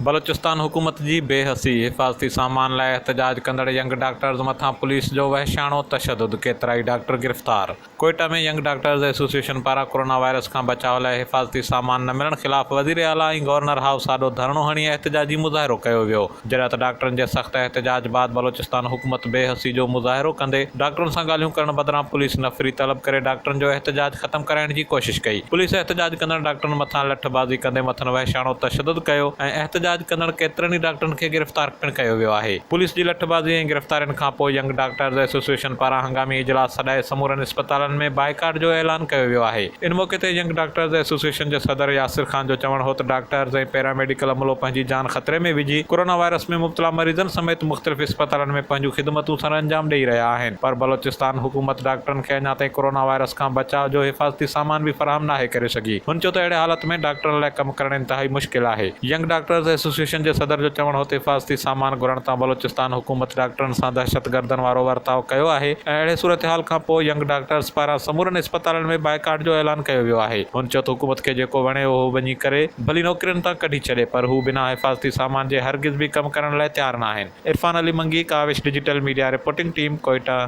بلوچستان حڪومت جي بي حسي، حفاظتي سامان لاء احتجاج ڪندڙ ينگ ڊاڪٽرز مٿان پوليس جو وحشياڻو تشدد، ڪيترائي ڊاڪٽر گرفتار. ڪوئيٽا ۾ ينگ ڊاڪٽرز ايسوسيئيشن پاران ڪورونا وائرس کان بچاء لاء حفاظتي سامان نه ملڻ خلاف وزيراعليٰ ۽ گورنر هائوس آڏو ڌرڻو هڻي احتجاجي مظاهرو ڪيو ويو. جڏهن ته ڊاڪٽرن جي سخت احتجاج بعد بلوچستان حڪومت بي حسي جو مظاهرو ڪندي ڊاڪٽرن سان ڳالهيون ڪرڻ بدران پوليس نفري طلب ڪري ڊاڪٽرن جو احتجاج ختم ڪرائڻ جي ڪوشش ڪئي. پوليس احتجاج ڪندڙ ڊاڪٽرن مٿان لٺ بازي ڪندي مٿن وحشاڻو تشدد ڪيو ۽ احتجاج ڪندڙ ڪيترن ئي ڊاڪٽرن کي گرفتار پڻ ڪيو ويو آهي. پوليس جي لٺ بازي ۽ گرفتارين کانپوء ينگ ڊاڪٽرز ايسوسيئيشن پاران هنگامي اجلاس سڏائي سمورن اسپتالن ۾ بائيڪاٽ جو اعلان ڪيو ويو آهي. ان موقعي تي ينگ ڊاڪٽرز ايسوسيئيشن جي صدر ياسر خان جو چوڻ هو ته ڊاڪٽرز ۽ پيرا ميڊيڪل عملو پنهنجي جان خطري ۾ وجهي ڪورونا وائرس ۾ مبتلا مريضن سميت مختلف اسپتالن ۾ پنهنجون خدمتون سرانجام ڏئي رهيا آهن پر بلوچستان حڪومت ڊاڪٽرن کي اڃا تائين ڪورونا وائرس کان بچاء جو حفاظتي سامان به فراهم ناهي ڪري سگهي. هن چيو ته اهڙي حالت ۾ ڊاڪٽرن لاء ڪم ڪرڻ انتهائي مشڪل آهي. ينگ ڊاڪٽرز ايسوسيئيشن جي صدر جو چوڻ هو ته حفاظتي سامان گهرڻ تان بلوچستان حڪومت ڊاڪٽرن سان دهشتگردن وارو ورتاء ڪيو آهي ۽ اهڙي صورتحال کان پوء ينگ ڊاڪٽرز پاران سمورن اسپتالن ۾ بائيڪاٽ جو اعلان ڪيو ويو آهي. هن چيو ته حڪومت کي جيڪو وڻي اهو وڃي ڪري، ڀلي نوڪرين تان ڪڍي ڇڏي پر هو بنا حفاظتي سامان جي هرگز به ڪم ڪرڻ لاء تيار ناهن. Irfan Ali Mangi, Kawish digital media reporting team, Quetta.